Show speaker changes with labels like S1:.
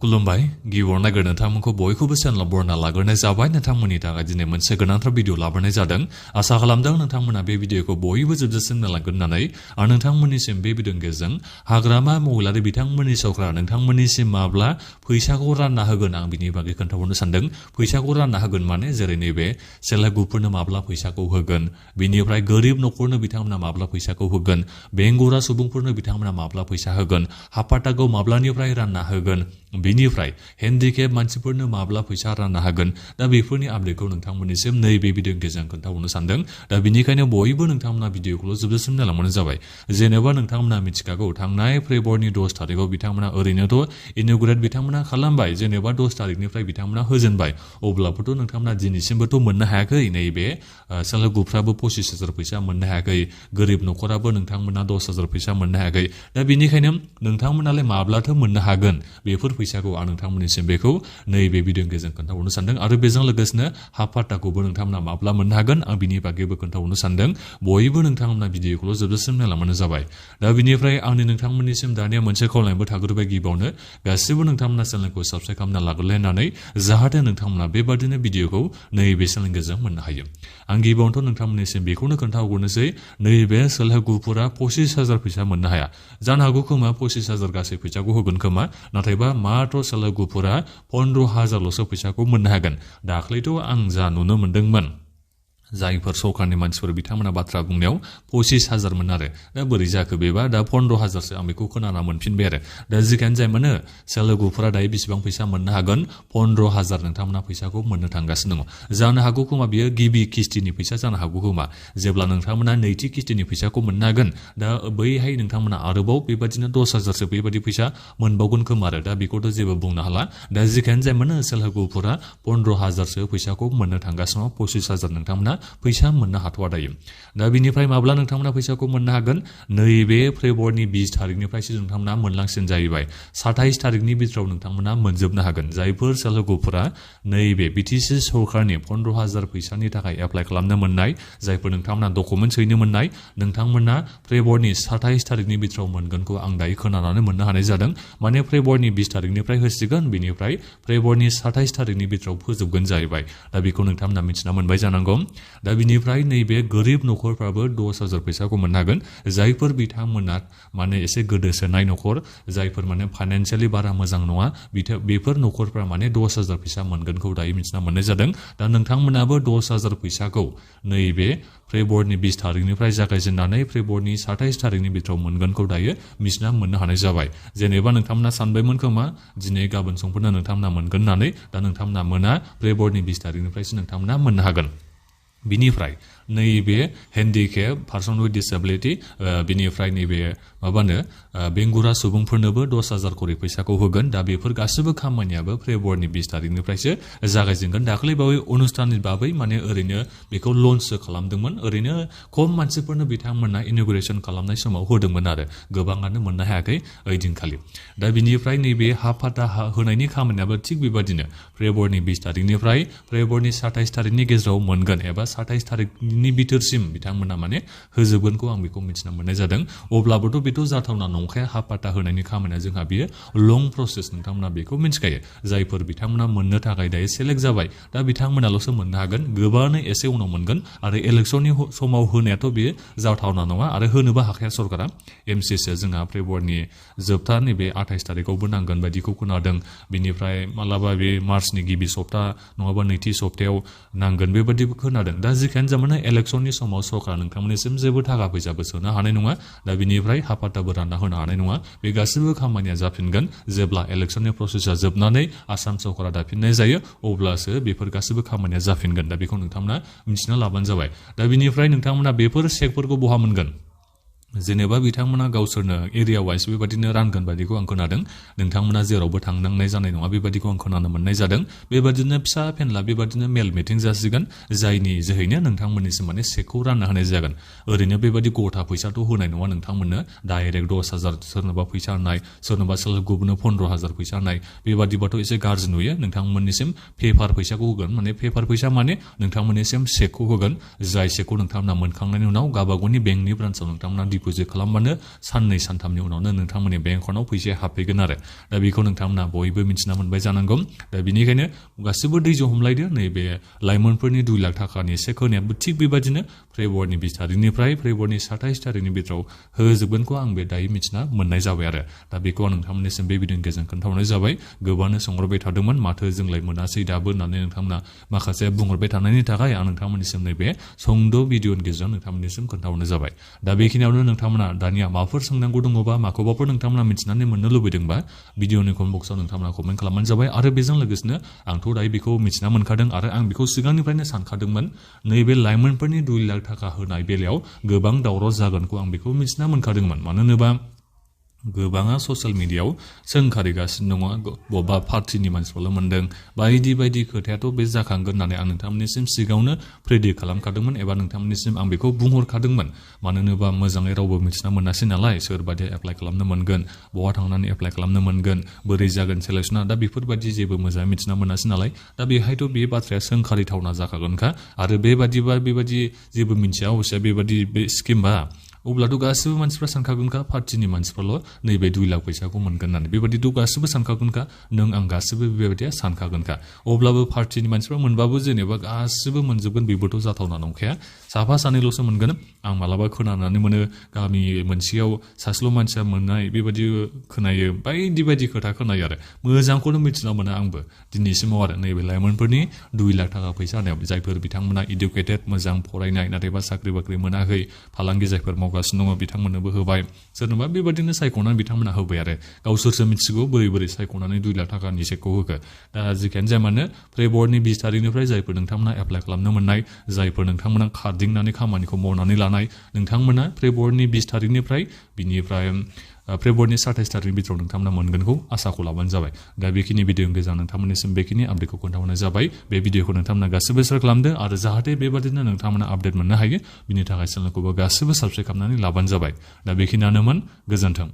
S1: खुलुमबाय गिबियाव नागिर नोंथांमोनखौ बयखौबो चेनेलाव बरना लाग्रोनाय जाबाय नोंथांमोननि थाखाय दिनै मोनसे गोनांथार भिडिअ लाबोनाय जादों आसा खालामदों नोंथांमोना बे भिडिअखौ बयबो जोबजासिम नायलांगोन होननानै आं नोंथांमोननिसिम बे भिडिअनि गेजेरजों हाग्रामा महिलारि बिथांमोननि सरकारा नोंथांमोननिसिम माब्ला फैसाखौ रानना होगोन आं बिनि बागै खोन्थाहरनो सानदों फैसाखौ रानना होगोन माने जेरै नैबे सेल्फ हेल्प ग्रुपफोरनो माब्ला फैसाखौ होगोन बिनिफ्राय गोरिब न'खरनो बिथांमोना माब्ला फैसाखौ होगोन बेंगुरा सुबुंफोरनो बिथांमोना माब्ला फैसा होगोन हापाटाखौ माब्लानिफ्राय रानना होगोन बिनिफ्राय हेन्डिकेप मानसिफोरनो माब्ला फैसा रानना होगोन दा बेफोरनि आपडेटखौ नोंथांमोननिसिम नैबे भिडिअनि गेजेरजों खोन्थाहरनो सानदों दा बिनिखायनो बयबो नोंथांमोना भिडिअखौल' जोबजासिम नायलांबानो जाबाय जेनेबा नोंथांमोना मिथिखागौ थांनाय फेब्रुवारिनि 10 थारिखआव बिथांमोना ओरैनोथ' इन'ग्रेट बिथांमोना खालामबाय जेनेबा 10 थारिखनिफ्राय बिथांमोना होजेनबाय अब्लाबोथ' नोंथांमोना दिनैसिमबोथ' मोननो हायाखै नैबे सेल्फ हेल्प ग्रुपफ्राबो 25,000 फैसा मोननो हायाखै गोरिब न'खराबो नोंथांमोना 10,000 फैसा मोननो हायाखै दा बिनिखायनो नोंथांमोनालाय माब्लाथो मोननो हागोन बेफोर फैसाखौ आं नोंथांमोननिसिम बेखौ नैबे भिडिअनि गेजेरजों खोन्थाहरनो सानदों आरो बेजों लोगोसेनो हापाटाखौबो नोंथांमोना माब्ला मोननो हागोन आं बिनि बागैबो खोन्थाहरनो सानदों बयबो नोंथांमोना भिडिअखौल' जोबजासिम नायलांबानो जाबाय दा बिनिफ्राय आंनि नोंथांमोननिसिम दानिया मोनसे खावलायनायबो थाग्रोबाय गिबियावनो गासिबो नोंथांमोना चेनेलखौ साबस्क्राइब खालामना लाग्रोलायनानै जाहाथे नोंथांमोना बेबादिनो भिडिअखौ नैबे चेनेलनि गेजेरजों मोननो हायो आं गिबियावनोथ' नोंथांमोननिसिम बेखौनो खोन्थाहरनोसै नैबे सेल्फ हेल्प ग्रुपफोरा 25,000 फैसा मोननो हाया जानो हागौ खोमा 25,000 गासै फैसाखौ होगोन खोमा नाथायबा मात्र सेल्फ हेल्प ग्रुपफोरा 15,000ल'सो फैसाखौ मोननो हागोन दाख्लैथ' आं जा नुनो मोनदोंमोन जायफोर सरकारनि मानसिफोर बिथांमोना बाथ्रा बुंनायाव 25,000 मोन आरो दा बोरै जाखो बेबा दा 15,000सो आं बेखौ खोनाना मोनफिनबाय आरो दा जिखियानो जाया मानो सेल्फ हेल्प ग्रुपफोरा दायो बेसेबां फैसा मोननो हागोन 15,000 नोंथांमोना फैसाखौ मोननो थांगासिनो दङ जानो हागौ खोमा बियो गिबि किस्तिनि फैसा जानो हागौ खोमा जेब्ला नोंथांमोना नैथि किस्तिनि फैसाखौ मोननो हागोन दा बैहाय नोंथांमोना आरोबाव बेबादिनो 10,000सो बेबादि फैसा मोनबावगोन खोमा आरो दा बेखौथ' जेबो बुंनो हाला दा जिखियानो जाया मानो सेल्फ हेल्प ग्रुपफोरा 15,000सो फैसाखौ मोननो थांगासिनो 25,000 नोंथांमोना फैसा मोननो हाथ'वा दायो दा बिनिफ्राय माब्ला नोंथांमोना फैसाखौ मोननो हागोन नैबे फेब्रुवारिनि 20 थारिखनिफ्रायसो नोंथांमोना मोनलांसिन जाहैबाय 27 थारिखनि बिथोराव नोंथांमोना मोनजोबनो हागोन जायफोर सेल्फ हेल्प ग्रुपफोरा नैबे बिटिसि सरकारनि 15,000 फैसानि थाखाय एप्लाइ खालामनो मोननाय जायफोर नोंथांमोना डकुमेन्टस हैनो मोननाय नोंथांमोना फेब्रुवारिनि 27 थारिखनि बिथोराव मोनगोनखौ आं दायो खोनानानै मोननो हानाय जादों माने फेब्रुवारिनि 20 थारिखनिफ्राय होसिगोन बिनिफ्राय फेब्रुवारिनि 27 थारिखनि बिथोराव फोजोबगोन जाहैबाय दा बेखौ नोंथांमोना मिथिना मोनबाय जानांगौ दा बिनिफ्राय नैबे गोरिब न'खरफ्राबो 10,000 फैसाखौ मोननो हागोन जायफोर बिथांमोना माने एसे गोदोसोनाय न'खर जायफोर माने फाइनान्सियेलि बारा मोजां नङा बेफोर न'खरफ्रा माने 10,000 फैसा मोनगोनखौ दायो मिथिना मोननाय जादों दा नोंथांमोनाबो 10,000 फैसाखौ नैबे फेब्रुवारिनि 20 थारिखनिफ्राय जागायजेननानै फेब्रुवारिनि 27 थारिखनि बिथोराव मोनगोनखौ दायो मिथिना मोननो हानाय जाबाय जेनेबा नोंथांमोना सानबायमोन खोमा दिनै गाबोन समफोरनो नोंथांमोना मोनगोन होननानै दा नोंथांमोना मोना फेब्रुवारिनि 20 थारिखनिफ्रायसो नोंथांमोना मोननो हागोन बिनिफ्राय नैबे हेन्डिकेप पार्सन विथ डिसेबिलिटि बिनिफ्राय नैबे माबानो बेंगुरा सुबुंफोरनोबो 10,000 करि फैसाखौ होगोन दा बेफोर गासैबो खामानियाबो फेब्रुवारिनि 20 थारिखनिफ्रायसो जागायजेनगोन दाख्लै बावै अनुस्थाननि बाबै माने ओरैनो बेखौ लन्चसो खालामदोंमोन ओरैनो खम मानसिफोरनो बिथांमोना इन'ग्रेसन खालामनाय समाव होदोंमोन आरो गोबाङानो मोननो हायाखै ओइदिनखालि दा बिनिफ्राय नैबे हापाटा होनायनि खामानियाबो थिग बेबादिनो फेब्रुवारिनि 20 थारिखनिफ्राय फेब्रुवारिनि 27 थारिखनि गेजेराव मोनगोन एबा 27 थारिखनि बिथोरसिम बिथांमोना माने होजोबगोनखौ आं बेखौ मिथिना मोननाय जादों अब्लाबोथ' बेथ' जाथावना नंखाया हापाटा होनायनि खामानिया जोंहा बियो लं प्रसेस नोंथांमोना बेखौ मिथिखायो जायफोर बिथांमोना मोननो थाखाय दायो सेलेक्ट जाबाय दा बिथांमोनाल'सो मोननो हागोन गोबाङानो एसे उनाव मोनगोन आरो इलेक्सननि समाव होनायाथ' बेयो जाथावना नङा आरो होनोबो हाखाया सरकारा एमसिएसआ जोंहा फेब्रुवारिनि जोबथा नैबे 28 थारिखआवबो नांगोन बायदिखौ खोनादों बिनिफ्राय मालाबा बे मार्चनि गिबि सप्ता नङाबा नैथि सप्तायाव नांगोन बेबायदिबो खोनादों दा जिखियानो जामानो इलेक्सननि समाव सरकारा नोंथांमोननिसिम जेबो थाखा फैसाबो सोनो हानाय नङा दा बिनिफ्राय हापाटाबो रानना होनो हानाय नङा बे गासैबो खामानिया जाफिनगोन जेब्ला इलेक्सननि प्रसेसा जोबनानै आसाम सरकारा दाफिननाय जायो अब्लासो बेफोर गासैबो खामानिया जाफिनगोन दा बेखौ नोंथांमोना मिथिना लाबानो जाबाय दा बिनिफ्राय नोंथांमोना बेफोर चेकफोरखौ बहा मोनगोन जेनेबा बिथांमोना गावसोरनो एरिया वाइज बेबादिनो रानगोन बायदिखौ आं खोनादों नोंथांमोना जेरावबो थांनांनाय जानाय नङा बेबादिखौ आं खोनानो मोननाय जादों बेबादिनो फिसा फेनला बेबादिनो मेल मिटिं जासिगोन जायनि जोहैनो नोंथांमोननिसिम माने चेकखौ राननो हानाय जागोन ओरैनो बेबादि गथा फैसाथ' होनाय नङा नोंथांमोननो डाइरेक्ट 10,000 सोरनोबा फैसा होनाय सोरनोबा सेल्फ हेल्प ग्रुपनो 15,000 फैसा होनाय बेबादिबाथ' एसे गाज्रि नुयो नोंथांमोननिसिम पेपार फैसाखौ होगोन माने पेपार फैसा माने नोंथांमोननिसिम चेकखौ होगोन जाय चेकखौ नोंथांमोना मोनखांनायनि उनाव गावबागावनि बेंकनि ब्रान्सआव नोंथांमोना डिपोजिट खालामबानो साननै सानथामनि उनावनो नोंथांमोननि बेंक एकाउन्टआव फैसाया हाबफैगोन आरो दा बेखौ नोंथांमोना बयबो मिथिना मोनबाय जानांगौ दा बेनिखायनो गासिबो दैजों हमलायदो नैबे लाइमोनफोरनि 2 लाख थाखानि चेक होनायाबो थिग बेबादिनो फेब्रुवारिनि 20 तारिखनिफ्राय फेब्रुवारिनि 27 तारिखनि बिथोराव होजोबगोनखौ आं बे दायो मिथिना मोननाय जाबाय आरो दा बेखौ आं नोंथांमोननिसिम बे भिडिअनि गेजेरजों खोन्थाहरनाय जाबाय गोबांनो सोंहरबाय थादोंमोन माथो जोंलाय मोनासै दाबो होननानै नोंथांमोना माखासे बुंहरबाय थानायनि थाखाय आं नोंथांमोननिसिम नैबे सुंद' भिडिअनि गेजेरजों नोंथांमोननिसिम खोन्थाहरनाय जाबाय दा बेखिनियावनो नोंथांमोना दानिया माबाफोर सोंनांगौ दङबा माखौबाफोर नोंथांमोना मिथिनानै मोननो लुबैदोंबा भिडिअनि कमेन्ट बक्सआव नोंथांमोना कमेन्ट खालामबानो जाबाय आरो बेजों लोगोसेनो आंथ' दायो बेखौ मिथिना मोनखादों आरो आं बेखौ सिगांनिफ्रायनो सानखादोंमोन नैबे लाइमोनफोरनि 2 लाख थाखा होनाय बेलायाव गोबां दावराव जागोनखौ आं बेखौ मिथिना मोनखादोंमोन मानो होनोबा गोबाङा ससियेल मिडियायाव सोंखारिगासिनो दङ बबेबा पार्टिनि मानसिफोरल' मोनदों बायदि बायदि खोथायाथ' बे जाखांगोन होननानै आं नोंथांमोननिसिम सिगाङावनो प्रेडिक्ट खालामखादोंमोन एबा नोंथांमोननिसिम आं बेखौ बुंहरखादोंमोन मानो होनोबा मोजाङै रावबो मिथिना मोनासै नालाय सोरबादि एप्लाइ खालामनो मोनगोन बहा थांनानै एप्लाइ खालामनो मोनगोन बोरै जागोन सेलेक्सना दा बेफोरबायदि जेबो मोजाङै मिथिना मोनासै नालाय दा बेहायथ' बे बाथ्राया सोंखारिथावना जाखागोनखा आरो बेबादि जेबो मिथिया अबसे बेबादि बे स्किमबा अब्लाथ' गासिबो मानसिफ्रा सानखागोनखा पार्टिनि मानसिफ्राल' नैबे 2 लाख फैसाखौ मोनगोन होननानै बेबादिथ' गासिबो सानखागोनखा नों आं गासिबो बेबायदिया सानखागोनखा अब्लाबो पार्टिनि मानसिफ्रा मोनबाबो जेनेबा गासिबो मोनजोबगोन बेबोथ' जाथावना नंखाया साफा सानैल'सो मोनगोन आं मालाबा खोनानानै मोनो गामि मोनसेयाव सासेल' मानसिया मोननाय बेबायदि खोनायो बायदि खोथा खोनायो आरो मोजांखौनो मिथिना मोना आंबो दिनैसिमाव आरो नैबे लाइमोनफोरनि 2 लाख थाखा फैसा होनायाव जायफोर बिथांमोना इडुकेटेड मोजां फरायनाय नाथायबा साख्रि बाख्रि मोनाखै फालांगि जायफोर मावगासिनो दङ बिथांमोननोबो होबाय सोरनोबा बेबादिनो सायख'नानै बिथांमोना होबाय आरो गावसोरसो मिथिगौ बोरै सायख'नानै 2 लाख थाखानि चेकखौ होखो दा जिखियानो जाया मानो फेब्रुवारिनि 20 तारिखनिफ्राय जायफोर नोंथांमोना एप्लाइ खालामनो मोननाय जायफोर नोंथांमोना खारदिंनानै खामानिखौ मावनानै लानाय नोंथांमोना फेब्रुवारिनि 20 तारिखनिफ्राय बिनिफ्राय फेब्रुवारिनि 27 तारिखनि बिथोराव नोंथांमोना मोनगोनखौ आसाखौ लाबानो जाबाय दा बेखिनि भिडिअनि गेजेरजों नोंथांमोननिसिम बेखिनि आपडेटखौ खोन्थाहरनाय जाबाय बे भिडिअखौ नोंथांमोना गासिबो शेयार खालामदो आरो जाहाथे बेबादिनो नोंथांमोना आपडेट मोननो हायो बिनि थाखाय चेनेलखौबो गासिबो साबस्क्राइब खालामनानै लाबानो जाबाय दा बेखिनियानोमोन गोजोन्थों